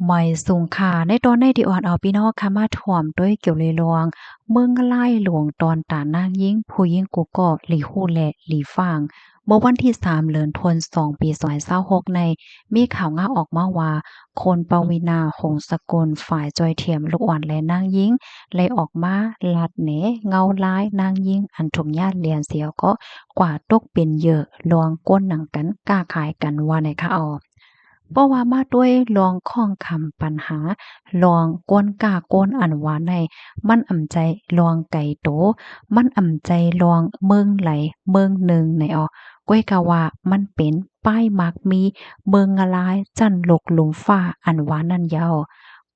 ໄໝສູງຄ່າ ໃນຕອນໃນທີ່ອອນເອົາພີ່ນ້ອງຄ່ະມາທ່ວມດ້ວຍກ່ຽວເລື່ອງເມືອງລາຍຫຼວງ ຕອນຕານນາງຍິງ ຜູ້ຍິງກູ່ກໍຫຼີຮູ້ແລະຫຼີຟັງ. ເມື່ອວັນທີສາມ ເດືອນທັນວາ ສອງພັນຊາວຫົກໃນ ມີຂ່າວງາວອອກມາວ່າ ຄຸນປະວີນາ ຫົງສະກຸນ ຝ່າຍຈ່ອຍຖຽມລູກອ່ອນ ແລະນາງຍິງ ໄດ້ອອກມາລັດແນເງົາລາຍນາງຍິງ ອັນຖືກຍາດລຽນເສຍກໍກວາດຕົກເປັນເຫຍື່ອລວງກົນໜັງກັນ ຄ້າຂາຍກັນວ່າໃນຂ່າວ. ເພາະວ່າມາດ້ວຍລວງຂ້ອງຄຳ ບັນຫາລວງກົນຄ້າກົນອັນວ່າໃນ ມັນອຳໃຈລວງໄກໂຕ ມັນອຳໃຈລວງເມືອງໃດເມືອງໜຶ່ງໃນອອກ ກ້ວຍກະວ່າມັນເປັນປ້າຍໝາກມີເມືອງລາຍ ຊັ້ນໂລກລຸ່ມຟ້າອັນວ່ານັ້ນເຍົາ.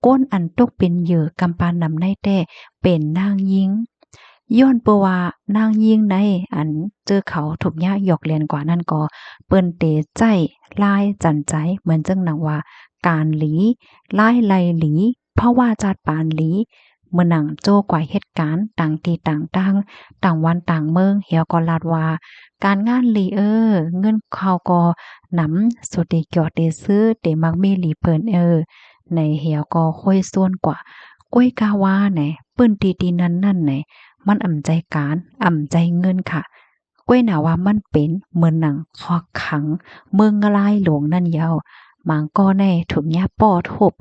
ຄົນອັນຕົກເປັນເຫຍື່ອກຳປານນຳໃນແທ້ເປັນນາງຍິງ. ຍ້ອນເພາະວ່ານາງຍິງໃນອັນເຈີເຂົາທຸກຍາກຢອກລຽນກວ່ານັ້ນກໍ ເພິ່ນເຕໃຈລາຍຈັນໃຈ ເໝືອນຈັ່ງໜັງວ່າ ການຫຼີ ລາຍໄລ່ຫຼີ ພາວາຈາດປານຫຼີ ເໝືອນໜັງໂຈ້ກວ່າເຮັດການຕ່າງທີ່ຕ່າງທາງ ຕ່າງວັນຕ່າງເມືອງ ແລ້ວກໍລາດວ່າ ການງານຫຼີເອີ ເງິນເຂົ້າກໍນຳ ສຸເຕຈອດເຕຊື້ ເຕມັກມີຫຼີເພິ່ນເອີ ໃນແລ້ວກໍໂຄຍຊວນກວ່າ ກ້ວຍກາວ່າໃນ ພື້ນທີ່ທີ່ນັ້ນໆໃນ ມັນອຳໃຈການ ອຳໃຈເງິນຄ່ະ ກ້ວຍໜາວ່າມັນເປັນເໝືອນໜັງຄອກຂັງເມືອງລາຍຫຼວງນັ້ນເຍົາ. ບາງກໍໃນຖືກຍາປ້ອທຸບ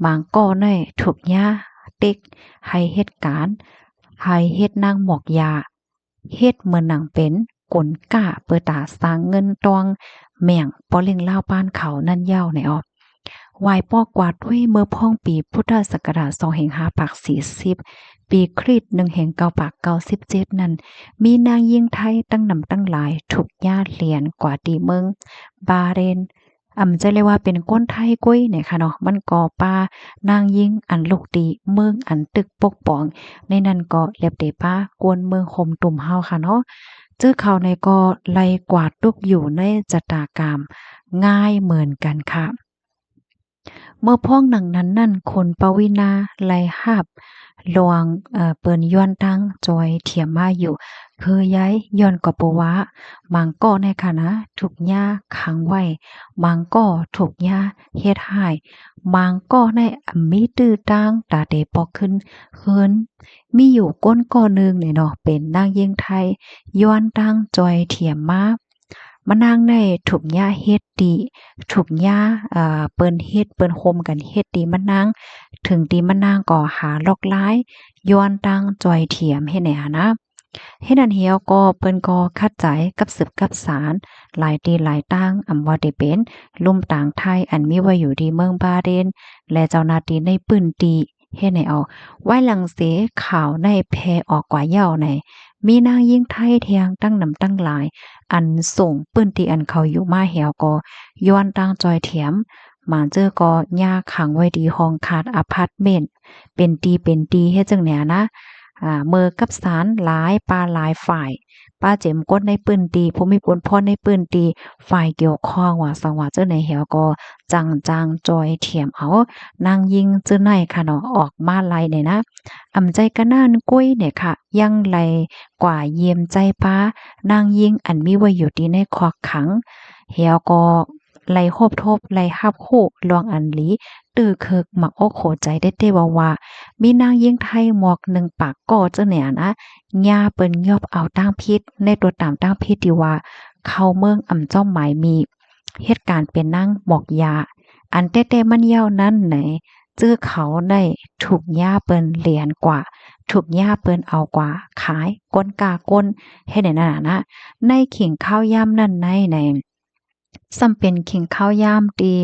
ບາງກໍໃນຖືກຍາເຕັກ ໃຫ້ເຮັດການ ໃຫ້ເຮັດນາງໝອກຢາ ເຮັດເໝືອນໜັງເປັນກົນກ້າ ເປີຕາສ້າງເງິນຕ້ອງແມ່ງ ປໍລິງລາວບ້ານເຂົານັ້ນເຍົາໃນອອກ. ວາຍປອກກວ່າດ້ວຍເມື່ອພອງປີພຸດທະສັກກະລາດ ສອງພັນຫ້າຮ້ອຍສີ່ສິບ ປີຄຣິດ ໜຶ່ງພັນເກົ້າຮ້ອຍເກົ້າສິບເຈັດນັ້ນ ມີນາງຍິງໄທຕັ້ງນຳຕັ້ງຫຼາຍ ຖືກຍາດລຽນກວ່າທີ່ເມືອງບາເຣນ ອຳຈະເລີຍວ່າເປັນຄົນໄທກ້ວຍນີ້ຄ່ະເນາະ ມັນກໍປານາງຍິງອັນລຸກຕີເມືອງອັນຕຶກປົກປ້ອງ ໃນນັ້ນກໍລຽບເຕປາກວນເມືອງໂຮມຕຸມເຮົາຄ່ະເນາະ ເຈີເຂົາໃນກໍໄລ່ກວາດຕົກຢູ່ໃນຊະຕາກຳງ່າຍເໝືອນກັນຄ່ະ. ເມື່ອພ້ອງໜັງນັ້ນນັ້ນ ຄຸນປະວິນາໄລ່ຮັບລວງ ເອີ ເປີນຍ້ອນຕັ້ງຈ່ອຍຖຽມມາຢູ່ຄືໃຫຍ່ ຍ້ອນກໍເພາະວ່າ ບາງກໍໃນຄະນະຖືກຍາຂັງໄວ້ ບາງກໍຖືກຍາເຮັດຮ້າຍ ບາງກໍໃນອຳມີຕື້ຕັ້ງຕາເຕປອກຂຶ້ນເຮືອນ ມີຢູ່ຄົນກໍໜຶ່ງນີ້ເນາະ ເປັນນາງຍິງໄທ ຍ້ອນຕັ້ງຈ່ອຍຖຽມມາ ມະນາງໄດ້ຖືກຍາເຮັດຕີ ຖືກຍາ ເອີ ເປີນເຮັດ ເປີນໂຮມກັນເຮັດຕີມະນາງ ເຖິງຕີມະນາງກໍຫາລອກລາຍ ຍ້ອນຕັ້ງຈ່ອຍຖຽມເຮັດໃນຫັ້ນນະ ເຮັດນັ້ນແລ້ວກໍເພິ່ນກໍຂັດໃຈກັບສືບກັບສານ ຫຼາຍຕີຫຼາຍຕັ້ງ ອຳວ່າໄດ້ເປັນລຸ່ມຕາງໄທ ອັນມີໄວ້ຢູ່ທີ່ເມືອງບາເຣນ ແລະ ເຈົ້າໜ້າທີ່ໃນພື້ນທີ່ ເຮັດໃຫ້ອອກ ໄວ້ຫຼັງເສຂ່າວໃນແຜ່ອອກກວ່າເຍົາໃນ ມີນາງຍິງໄທແທງຕັ້ງນຳຕັ້ງຫຼາຍ ອັນສົ່ງປືນທີ່ອັນເຂົາຢູ່ມາແລ້ວກໍ ຍ້ອນຕັ້ງຈ່ອຍຖຽມ ບາງເຈີກໍຍາຂັງໄວ້ທີ່ຫ້ອງຄາດອາພາດເມັນ ເປັນຕີເປັນຕີເຮັດຈັ່ງແນວນະ ອາ ເມີກັບສານຫຼາຍປາຫຼາຍຝ່າຍ ປາເຈັມກົດໃນພື້ນທີ່ ຜູ້ມີບຸນພອນໃນພື້ນທີ່ ຝ່າຍກ່ຽວຂ້ອງວ່າສັງວ່າເຈົ້າໃນແລ້ວກໍຈັ່ງຈ້າງຈ່ອຍຖຽມເອົານາງຍິງເຈົ້າໃນຂະເນາະ ອອກມາໄລ່ນີ້ນະ ອຳໃຈກະນັ້ນກຸ້ຍນີ້ຂະ ຍັງໄລ່ກວ່າຢ້ຽມໃຈປານາງຍິງອັນມີໄວ້ຢູ່ທີ່ໃນຄອກຂັງ ແລ້ວກໍ ໄລ່ຮົບທົບ ໄລ່ຮັບຮູ້ລວງອັນຫຼີ ຕື້ເຄິກໝັກອົກຫົວໃຈແທ້ໆວ່າວ່າ ມີນາງຍິງໄທໝວກໜຶ່ງປາກກໍເຈົ້າແນວນະ ຍາເປີນຍອບເອົາຕາງຜິດ ໃນຕົວຕາມຕາງຜິດທີ່ວ່າ ເຂົ້າເມືອງອຳຈອມໝາຍມີ ເຮັດການເປັນນາງໝອກຢາ ອັນແທ້ໆມັນເຍົານັ້ນໃນ ເຈີເຂົາໄດ້ຖືກຍາເປີນລຽນກວ່າ ຖືກຍາເປີນເອົາກວ່າຂາຍ ກົນກາກົນ ເຮັດໃນນັ້ນນະ ໃນຂີງຄາວຍາມນັ້ນໃນ ໃນ ສ່ຳເປັນຂີງຄາວຍາມທີ່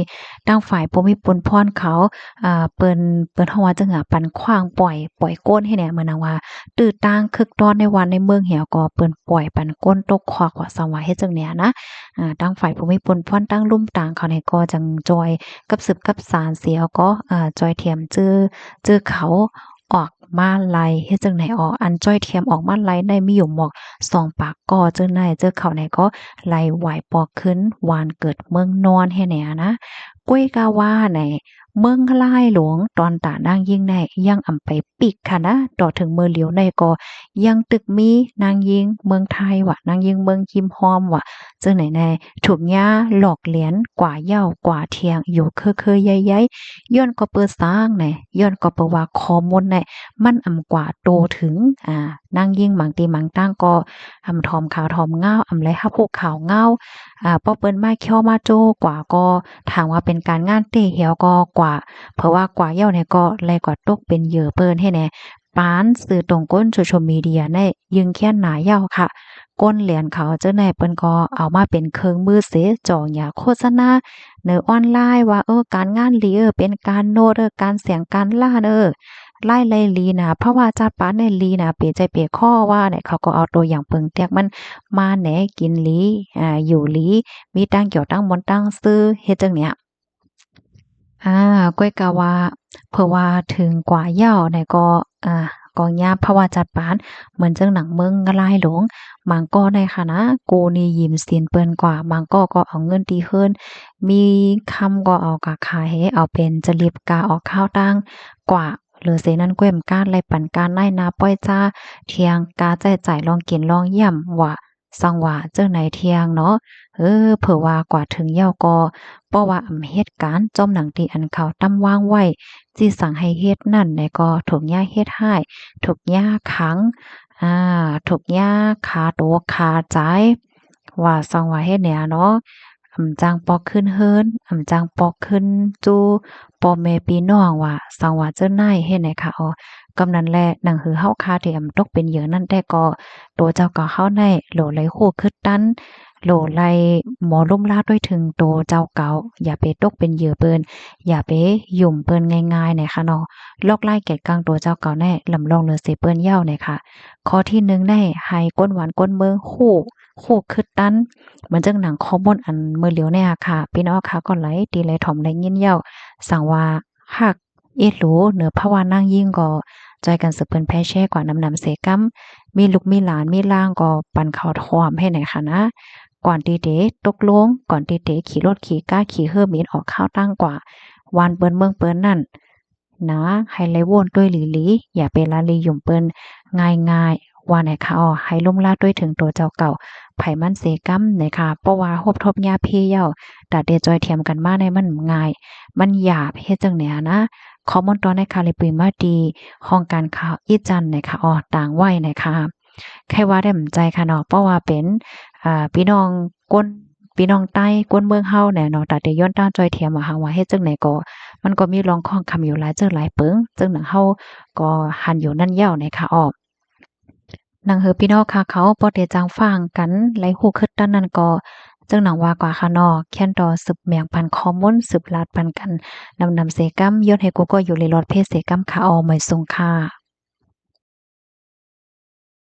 ທາງຝ່າຍຜູ້ມີປຸນພອນເຂົາ ເອີ ເປັນ ເປັນເຮົາວ່າຈັ່ງໃດ ປັນຂວ້າງປ່ອຍ ປ່ອຍໂກນໃຫ້ແດ່ ເໝືອນຫຍັງວ່າ ຕື້ຕາງຄຶກຕ້ອນໃນວັດໃນເມືອງແລ້ວກໍເປັນປ່ອຍປັນໂກນຕົກຄອກວ່າຊັ້ນວ່າ ເຮັດຈັ່ງໃດນະ ເອີ ທາງຝ່າຍຜູ້ມີປຸນພອນ ທາງລຸ່ມຕາງເຂົານີ້ກໍຈັ່ງຈ່ອຍກັບສືບກັບສານເສຍ ກໍ ເອີ ຈ່ອຍຖຽມເຈີ ເຈີເຂົາ ອອກມາໄລ່ເຮັດຈັ່ງໃດອອກ ອັນຈ້ອຍຖຽມອອກມາໄລ່ໄດ້ມີຢູ່ໝວກສອງປາກກໍ ເຈົ້ານາຍເຈີເຂົາໃນກໍໄລ່ຫວາຍປອກຂຶ້ນຫວານເກີດເມືອງນອນແຮແນນະ ກ້ວຍກາວ່າໃນ ເມືອງລາຍຫຼວງ ຕອນຕານາງຍິງໃນ ຍັງອຳໄປປິກຫັ້ນນະ. ຕໍ່ເຖິງມື້ຫຼຽວໃນກໍຍັງຕຶກມີນາງຍິງເມືອງໄທວ່າ ນາງຍິງເມືອງຮິມຮ່ອມວ່າ ເຊິ່ງໃນໃນ ຖືກຍ່າຫຼອກລຽນກວ່າເຍົາກວ່າທ່ຽງຢູ່ເຄີໆໃຫຍ່ໆ. ຍ້ອນກໍເປີດສາງໃນ ຍ້ອນກໍເປີດວ່າຂໍ້ມູນໃນ ມັນອຳກວ່າໂຕເຖິງ ອາ ນາງຍິງບາງທີ່ບາງຕ່າງກໍອຳຖອມຂ່າວຖອມງາວ ອຳໄລຮັບຮູ້ຂ່າວງາວ ອາ ພໍເພິ່ນມາເຄຍມາໂຈ້ກວ່າກໍ ຖາມວ່າເປັນການງານເຕະແຮວກໍກວ່າ ເພາະວ່າກວ່າເຍົາໃນກໍໄລກວ່າຕົກເປັນເຫຍື່ອເພິ່ນໃຫ້ແນ່. ປານສື່ຕົງກົ້ນໂຊຊຽວມີເດຍໃນ ຍຶງແຄ້ນໜາເຍົາຄ່ະ ກົ້ນແຫຼນເຂົາເຈົ້າໃນ ເພິ່ນກໍເອົາມາເປັນເຄື່ອງມືເສ ຈໍຫຍ້າໂຄສະນາໃນອອນລາຍວ່າ ເອີ ການງານດີເອີ ເປັນການໂນດເອີ ການສຽງການລ້ານເອີ ລາຍໄລລີນາ ພາວະຈັດປານໃນລີນາ ເປໃຈເປຂໍວ່າໃນ ເຂົາກໍເອົາຕົວຢ່າງເປິງແຕກມັນມາແນ ກິນລີ ອາ ຢູ່ລີ ມີຕັງກ່ຽວຕັ້ງມົນຕັ້ງຊື່ ເຮັດຈັ່ງເນີ້ຍ. ອາ ກ້ອຍກະວ່າ ເພາະວ່າເຖິງກວ່າເຍົາໃນກໍ ອາ ກໍຍາມພາວະຈັດປານ ເໝືອນຈັ່ງໜັງເມືອງລາຍຫຼວງ ບາງກໍໃນຄະນະ ກູ້ໜີ້ຢືມສິນເພິ່ນກວ່າ ບາງກໍກໍເອົາເງິນທີ່ເຮືອນ ມີຄຳກໍເອົາກະຂາຍ ເອົາເປັນຈະລິບກາອອກຂ່າວຕ່າງກວ່າ ຫຼືເສນັ້ນ ແກ້ມການໄລ່ປັນການນາຍໜ້າປ່ອຍຈາ ທ່ຽງກາໃຊ້ຈ່າຍລອງກິນລອງຢ້ຽມວ່າ ສັງວ່າເຈົ້ານາຍທ່ຽງເນາະ ເອີ ເຜີວ່າກວ່າເຖິງເຍົາກໍ ເພາະວ່າອຳເຮັດການ ຈອມໜັງທີ່ອັນເຂົາຕຳວາງໄວ້ ຊິສັ່ງໃຫ້ເຮັດນັ້ນແນກໍ ຖືກຍ່າເຮັດຮ້າຍ ຖືກຍ່າຂັງ ອາ ຖືກຍ່າຂາໂຕຂາໃຈ ວ່າສັງວ່າເຮັດແນວເນາະ ອຳຈັ່ງປອກຄືນເຮືອນ ອຳຈັ່ງປອກຄືນສູ່ພໍ່ແມ່ພີ່ນ້ອງວ່າ ສັງວ່າເຈົ້ານາຍເຮັດໃນຄະ ອໍ ກຳນັ້ນແຫຼະ ໜັງຫືອເຮົາຄາທີ່ອຳຕົກເປັນເຫຍື່ອນັ້ນແຕ່ກໍ ໂຕເຈົ້າເກົ່າເຮົາໃນ ໂຫຼໄລຮູ້ຄຶດຕັນ ໂຫຼໄລໝໍລຸມລາດ້ວຍເຖິງໂຕເຈົ້າເກົ່າ ຢ່າໄປຕົກເປັນເຫຍື່ອເພິ່ນ ຢ່າໄປຫຍຸ້ມເພິ່ນງ່າຍໆໃນຄະເນາະ ລອກລາຍແກດກາງໂຕເຈົ້າເກົ່າໃນ ລຳລອງເຫຼືອເສເພິ່ນເຍົາໃນຄະ. ຂໍ້ທີໜຶ່ງໃນ ໃຫ້ຄົນບ້ານຄົນເມືອງຮູ້ ຮູ້ຄຶດຕັນ ເໝືອນຈັ່ງໜັງຂໍ້ມູນອັນມື້ຫຼຽວໃນອາຄາ ພີ່ນ້ອງຄະກໍໄຫຼຕີໄຫຼຖອມໄດ້ຍິນເຍົາ ສັງວ່າຮັກ ເອັດຫຼູເໜືອພາວະນາງຍິງກໍ ຊ່ອຍກັນສືບເຜີຍແຜ່ແຊກວ່ານຳນຳເສກຳ ມີລູກມີຫຼານມີລ່າງກໍປັນເຂົ້າຖ້ວມໃຫ້ແນ່ຄະນະ ກ່ອນທີ່ເຕຕົກລົງ ກ່ອນທີ່ເຕຂີ່ລົດຂີ່ກາຂີ່ເຮືອບິນອອກຂ່າວຕ່າງກວ່າ ບ້ານເພິ່ນເມືອງເພິ່ນນັ້ນນະ ໃຫ້ໄລໂວນດ້ວຍຫຼີໆ ຢ່າໄປລາລີຫຍຸ້ມເພິ່ນງ່າຍໆ ວ່າໃນຄະ ໃຫ້ລຸມລາດ້ວຍເຖິງໂຕເຈົ້າເກົ່າ ໃຜມັນເສກຳໃນຄະ ເພາະວ່າຮົບທົບຍາພີເຍົາ ຕາເຕຈອຍທຽມກັນມາໃນມັນງ່າຍ ມັນຫຍາບ ເຮັດຈັ່ງໃດຫັ້ນນະ ຂໍ້ມູນຕອນໃນຄະ ເລີຍປຸຍມາທີ່ຫ້ອງການຂ່າວອີຈັນໃນຄະ ຕາງໄວ້ໃນຄະ ໃຄວ່າໄດ້ໝັ້ນໃຈຄະເນາະ ເພາະວ່າເປັນ ອາ ພີ່ນ້ອງຄົນ ພີ່ນ້ອງໃຕ້ຄົນເມືອງເຮົາແນ່ເນາະ ຕາເຕຍ້ອນຕ້ານຈອຍທຽມວ່າ ຫາກວ່າເຮັດຈັ່ງໃດກໍ ມັນກໍມີລອງຂ້ອງຄຳຢູ່ຫຼາຍເຈີຫຼາຍເປິງ ເຊິ່ງໜັງເຮົາກໍຫັນຢູ່ນັ້ນເຍົາໃນຄະ ອອກ ໜັງເຮີພີ່ນ້ອງຄະເຂົາ ພໍເຕຈັ່ງຟັງກັນ ໄລຮູ້ຄຶດຕັນນັ້ນກໍ ເຊິ່ງໜັງວ່າກວ່າຄະເນາະ ແຄ້ນຕໍ່ສືບແບ່ງປັນຂໍ້ມູນ ສືບລາດປັນກັນ ນຳນຳເສກຳ ຍ້ອນໃຫ້ກູກໍຢູ່ເລລອດເພເສກຳຄະ ອອ ມາຍຊົງຄ່າ.